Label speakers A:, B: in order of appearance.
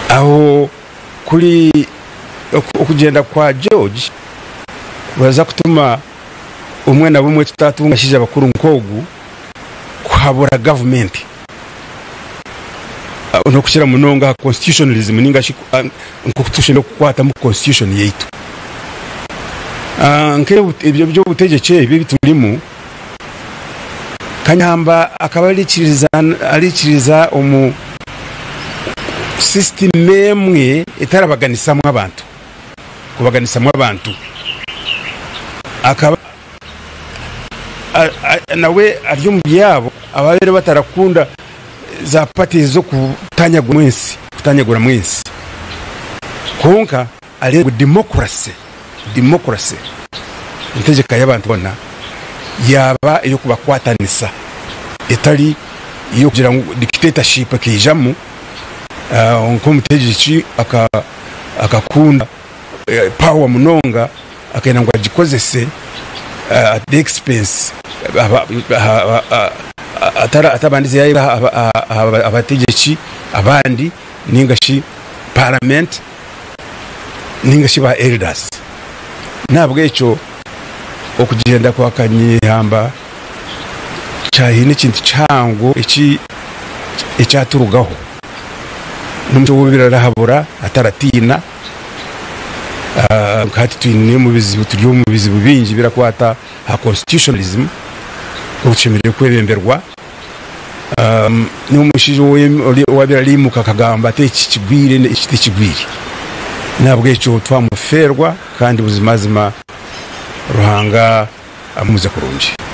A: Aho kuri okugyenda kwa George kubaza kutuma obumwe na bumwe tutatunga abashaija bakuru nk'ogu kuhabura gavumenti n'okukira munonga aha constitutionalism ninga shi nk'oku tushemereire kukwatamu constitution yaitu. Nk'eby'obutegyeki ebi ebi turimu, Kanyamba akaba ariikiriza omu sisitimu emwe etarabaganisamu abantu, kubaganisamu abantu. Akaba nawe ari omu byabo ababaire batarakunda za pati ez'okutanyaguramu ensi, kutanyaguramu ensi. Kwonka areeba ngu demokurase, democracy, entegyeka y'abantu boona yaaba ey'okubakwatanisa etari ey'okugira ngu dictatorship ekaijamu nk'omutegyeki akakunda power munonga akenda ngu agikozese at the expense atabandize yaayeba aha bategyeki abandi ninga shi parliament ninga shi ba elders. N'ahabw'ekyo okugyenda kwa Kanyeihamba kyahaine ekintu kihango eki ekyaturugaho. N'omucwe w'ebirarahabura ataratiina. Nka hati twine omu bizibu turi omu bizibu bingi ebirakwata aha constitutionalism obu tushemereire kwebemberwa. N'omushaija owaabaire ariimuka akagamba ati eki kigwire eki tikigwire. N'ahabw'ekyo twamufeerwa kandi buzimazima Ruhanga amuhuumuze kurungi.